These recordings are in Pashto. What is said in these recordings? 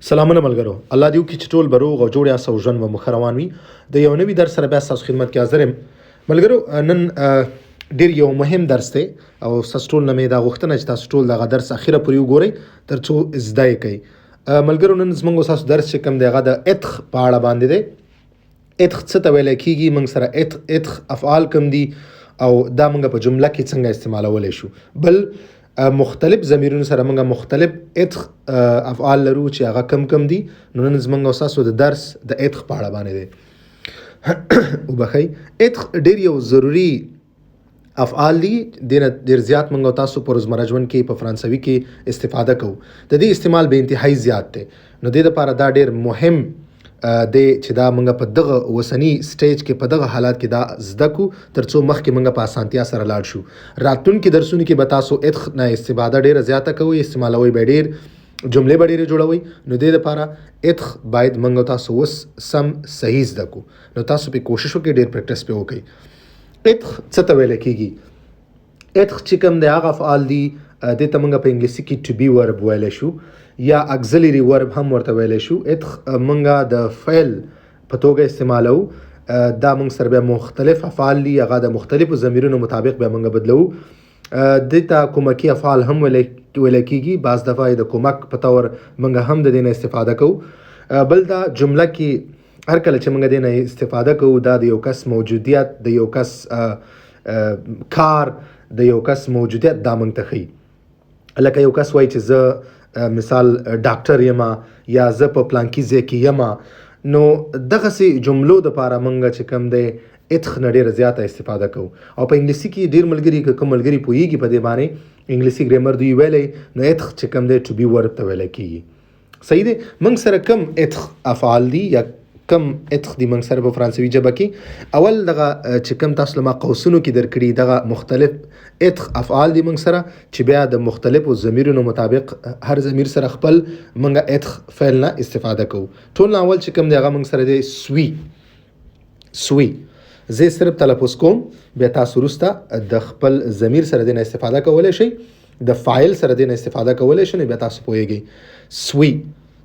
سلامونه ملګرو، الله دې وکړي چې ټول به روغ او جوړ یاست او ژوند به مو ښه روان وي. د یو نوي درس سره بیا ستاسو خدمت کې حاضر یم. ملګرو، نن ډیر یو مهم درس دی او ستاسو ټول نه مې دا غوښتنه چې تاسو ټول دغه درس اخیره پورې وګورئ ترڅو زده یې کړئ. ملګرو، نن زموږ ستاسو درس چې کوم دی هغه د اتخ په اړه باندې دی. اتخ څه ته ویل کیږي، موږ سره اتخ افعال کوم دي او دا موږ په جمله کې څنګه استعمالولی شو. بل مختلف ضمیرونو سره موږ مختلف اتخ افعال لرو چې هغه کم کم دي. نو نن زموږ او ستاسو د درس د اتخ په اړه باندې دی. وبخښئ، اتخ ډیر یو ضروري افعال دي، دینه ډیر زیات موږ او تاسو په روزمره ژوند کې په فرانسوي کې استفاده کوو. د دې استعمال به انتهایی زیات دی، نو دې لپاره دا ډیر مهم دی چې دا موږ په دغه اوسني سټیج کې په دغه حالات کې دا زده کو ترڅو مخکې موږ په اسانتیا سره لاړ شو. راتلونکي درسونو کې به تاسو اتخ نه استفاده ډیره زیاته کوئ، استعمالوئ به، ډیر جملې به ډېرې جوړوئ. نو دې لپاره اتخ باید موږ تاسو اوس سم صحیح زده کو، نو تاسو پې کوشش وکړئ، ډېر پریکټس پې وکړئ. اتخ څه ته ویل کېږي؟ اتخ چې کوم دی هغه افعال دي، دې ته موږ په انګلیسي کې to be verb ویلی شو یا auxiliary verb هم ورته ویلی شو. اتخ موږ د فعل په توګه استعمالوو. دا موږ سره بیا مختلف افعال دي، هغه د مختلفو ضمیرونو مطابق بیا موږ بدلوو. دې ته کومکي افعال هم ویل کېږي، بعض دفعه یې د کومک په طور موږ هم د دې نه استفاده کوو. بل دا جمله کې هر کله چې موږ دې نه استفاده کوو، دا د یو کس موجودیت، د یو کس کار، د یو کس موجودیت دا موږ ته ښیي. لکه یو کس وایي چې زه مثال ډاکټر یم یا زه په پلانکي ځای کې یم، نو دغسې جملو دپاره موږ چې کوم دی اتخ نه ډېره زیاته استفاده کوو. او په انګلیسي کې ډېر ملګري، که کوم ملګري پوهېږي په دې باندې انګلیسي ګرامر دوی ویلی، نو اتخ چې کوم دی to be verb ته ویلی کېږي. صحیح دی. موږ سره کم اتخ افعال دي یا کم اتخ دي موږ سره په فرانسوي ژبه کې؟ اول دغه چې کم تاسو له ما قوسونو کې درکړي دغه مختلف اتخ افعال دي موږ سره، چې بیا د مختلفو ضمیرونو مطابق هر ضمیر سره خپل موږ اتخ فعل نه استفاده کوو. ټول نه اول چې کوم دی هغه موږ سره دی سوي. سوي زه صرف تلفظ کوم، بیا تاسو وروسته د خپل ضمیر سره دې نه استفاده کولی شئ، د فاعل سره دې نه استفاده کولی شئ، نو بیا تاسو پوهېږئ. سوي.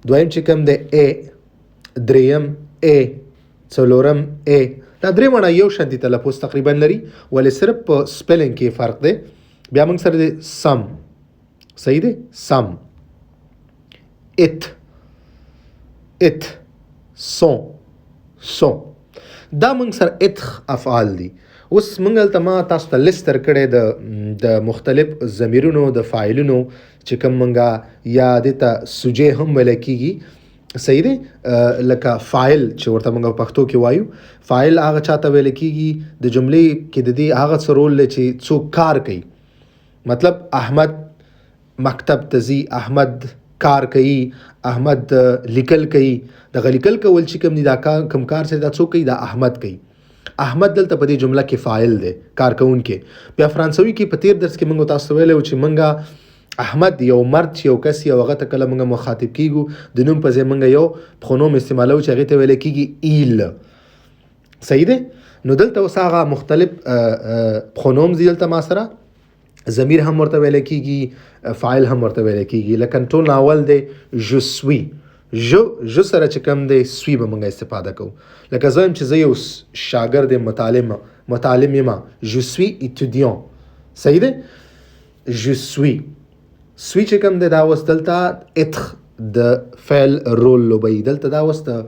دویم چې کوم دی ای، دریم ای، څلورم ای. دا درې واړه یو شان دي تلفظ تقریبا لري، ولې صرف په سپیلینګ کې فرق دی. بیا موږ سره دی سم. صحیح دی، سم، ات، ات، سون، سون. دا موږ سره اتخ افعال دي. اوس موږ دلته ما تاسو ته لیست درکړی د مختلف ضمیرونو د فاعلونو چې کوم موږ یا دې ته سوجې هم ویل کېږي. صحیح دی. لکه فاعل چې ورته موږ په پښتو کې وایو، فاعل هغه چاته ویل کېږي د جملې کې د دې هغه څه رول دی چې څوک کار کوي. مطلب احمد مکتب ته ځي، احمد کار کوي، احمد لیکل کوي. دغه لیکل کول چې کوم دي، دا کوم کار چې دا څوک کوي، دا احمد کوي. احمد دلته په دې جمله کې فاعل دی، کار کوونکی. بیا فرانسوي کې په تېر درس کې موږ تاسو ته ویلی وو چې موږ احمد یو مرد چې یو کس یو هغه ته کله موږ مخاطب کیږو د نوم په ځای موږ یو پرونوم استعمالوو چې هغې ته ویل کېږي ایل. صحیح دی. نو دلته اوس هغه مختلف پرونوم دي، دلته ما سره ضمیر هم ورته ویل کېږي، فاعل هم ورته ویل کېږي. لکه ټول نه اول دی je suis. je سره چې کوم دی suis به موږ استفاده کوو. لکه زه وایم چې زه یو شاګرد یم، متعلم یم، je suis étudiant. صحیح دی. je suis. suis چې کوم دی دا اوس دلته اتخ د فعل رول لوبوي. دلته دا اوس د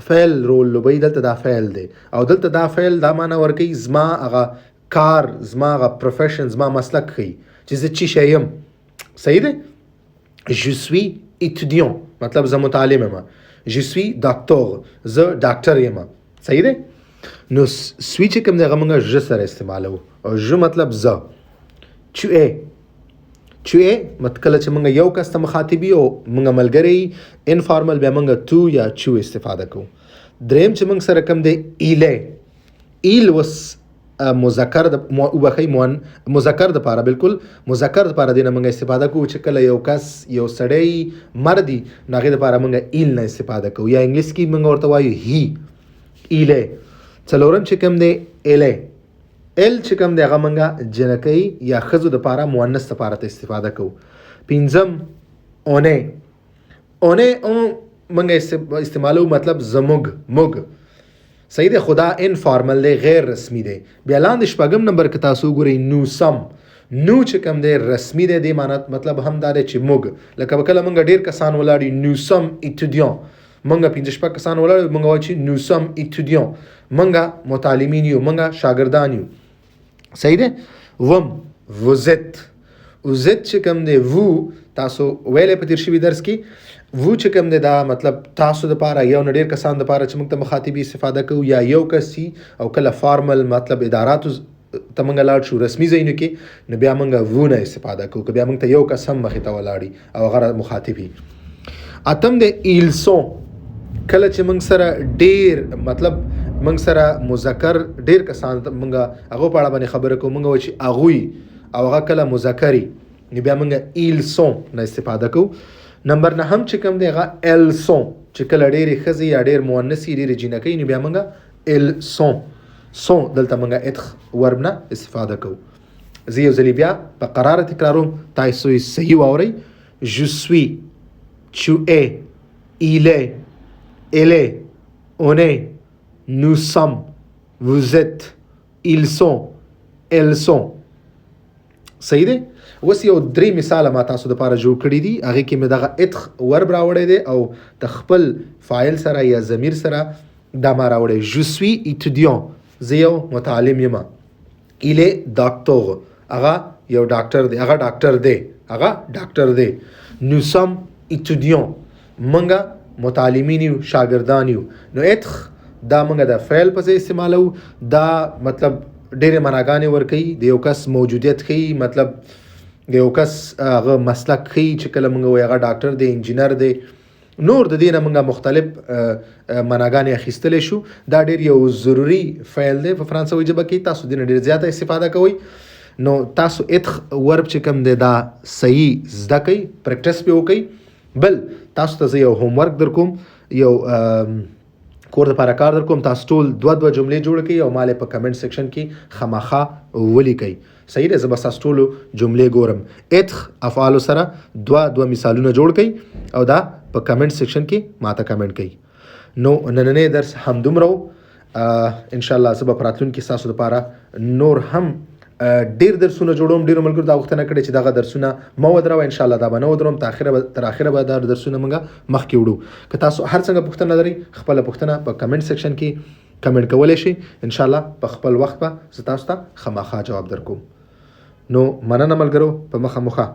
فعل رول لوبوي، دلته دا فعل دی او دلته دا فعل دا معنا ورکوي زما هغه کار، زما هغه profession، زما مسلک ښیي چې زه چی شی یم. صحیح دی. Je suis étudiant مطلب زه متعلم یم. Je suis docteur زه ډاکټر یم. صحیح دی. نو suis چې کوم دی هغه موږ je سره استعمالوو او je مطلب زه. Tu es. Tu es کله چې موږ یو کس ته مخاطب یو، موږ ملګری informal، بیا موږ tu یا tu استفاده کوو. دریم چې موږ سره کوم دی il est. il اوس مذکر د وبخښئ، مذکر د پاره، بالکل مذکر د پاره دې نه موږ استفاده کوو چې کله یو کس یو سړی مرد وي، نو هغې دپاره موږ il نه استفاده کوو، یا انګلیس کې موږ ورته وایو he. il est. څلورم چې کوم دی elle est. elle چې کوم دی هغه موږ جنکۍ یا ښځو دپاره مؤنث دپاره ته استفاده کوو. پنځم on est. on est on مونږ استعمالو، مطلب زموږ، موږ. صحیح دی، خو دا informel دی، غیر رسمي دی. بیا لاندې شپږم نمبر که تاسو وګورئ، nous sommes، nous چې کوم دی رسمي دی، دې معنی مطلب هم دا دی چې موږ. لکه به کله موږ ډېر کسان ولاړ یو، nous sommes étudiants، موږ پنځه شپږ کسان ولاړ یو، موږ وایو چې nous sommes étudiants، موږ متعلمین یو، موږ شاګردان یو. صحیح دی. اووم vous êtes، vous êtes چې کوم دی، vous تاسو ویلی په تېر شوي درس کې، vous چې کوم دی دا مطلب تاسو دپاره، یو نه ډېر کسان دپاره چې موږ ته مخاطبي استفاده کوو، یا یو کس او کله formal مطلب اداراتو ته موږ لاړ شو، رسمي ځایونو کې، نو بیا موږ vous نه استفاده کوو، که بیا موږ ته یو کس هم مخې ته ولاړ او هغه مخاطب وي. اتم دی ils sont، کله چې موږ سره ډېر مطلب موږ سره مذکر ډېر کسان موږ هغو په اړه باندې خبره کوو، موږ وایو چې هغوی، او هغه کله مذکري، نو بیا موږ ils sont نه استفاده کوو. نمبر نهم چې کوم دی هغه elles sont، چې کله ډېرې ښځې یا ډېر مؤنثې، ډېرې جینکۍ، نو بیا موږ elles sont، sont دلته موږ être verbe نه استفاده کوو. زه یو ځلې بیا په قراره تکراروم، تاسو یې صحیح واورئ. Je suis، tu es، il est، elle est، on est، nous sommes، vous êtes، ils sont، elles sont. صحیح دی. اوس یو درې مثاله ما تاسو دپاره جوړ کړي دي، هغې کې مې دغه être verbe راوړی دی او د خپل فاعل سره یا ضمیر سره دا ما راوړی. Je suis étudiant، زه یو متعلم یم. Il est docteur، هغه یو ډاکټر دی، هغه ډاکټر دی، هغه ډاکټر دی. Nous sommes étudiants، موږ متعلمین یو، شاګردان یو. نو être دا موږ د فعل په ځای استعمالو، دا مطلب ډېرې معناګانې ورکوي، د یو کس موجودیت ښیي، مطلب د یو کس هغه مسلک ښیي چې کله موږ وایو هغه ډاکټر دی، انجینر دی، نور د دې نه موږ مختلف معناګانې اخیستلی شو. دا ډېر یو ضروري فعل دی په فرانسوي ژبه کې، تاسو دې نه ډېر زیاته استفاده کوئ. نو تاسو être verbe چې کوم دی دا صحیح زده کړئ، practice پرې وکړئ. بل تاسو ته زه یو homework درکوم، یو کور دپاره کار درکوم، تاسو ټول دوه دوه جملې جوړ کړئ او ما له په comment section کې خامخا ولیکئ. صحیح دی، زه به ستاسو ټولو جملې ګورم. être افعالو سره دوه دوه مثالونه جوړ کړئ او دا په comment section کې ما ته کمنټ کړئ. نو نننی درس همدومره و. ان شاء الله زه به په راتلونکي ستاسو دپاره نور هم ډېر درسونه جوړوم. ډېرو ملګرو دا غوښتنه کړې چې دغه درسونه مه ودروه، ان شاء الله دا به نه ودروم، تر اخره به دا درسونه موږ مخکې وړو. که تاسو هر څنګه پوښتنه لرئ، خپله پوښتنه په comment section کې کمنټ کولی شئ، ان شاء الله په خپل وخت به زه تاسو ته خامخا جواب درکوم. نو مننه ملګرو، په مخه مخه.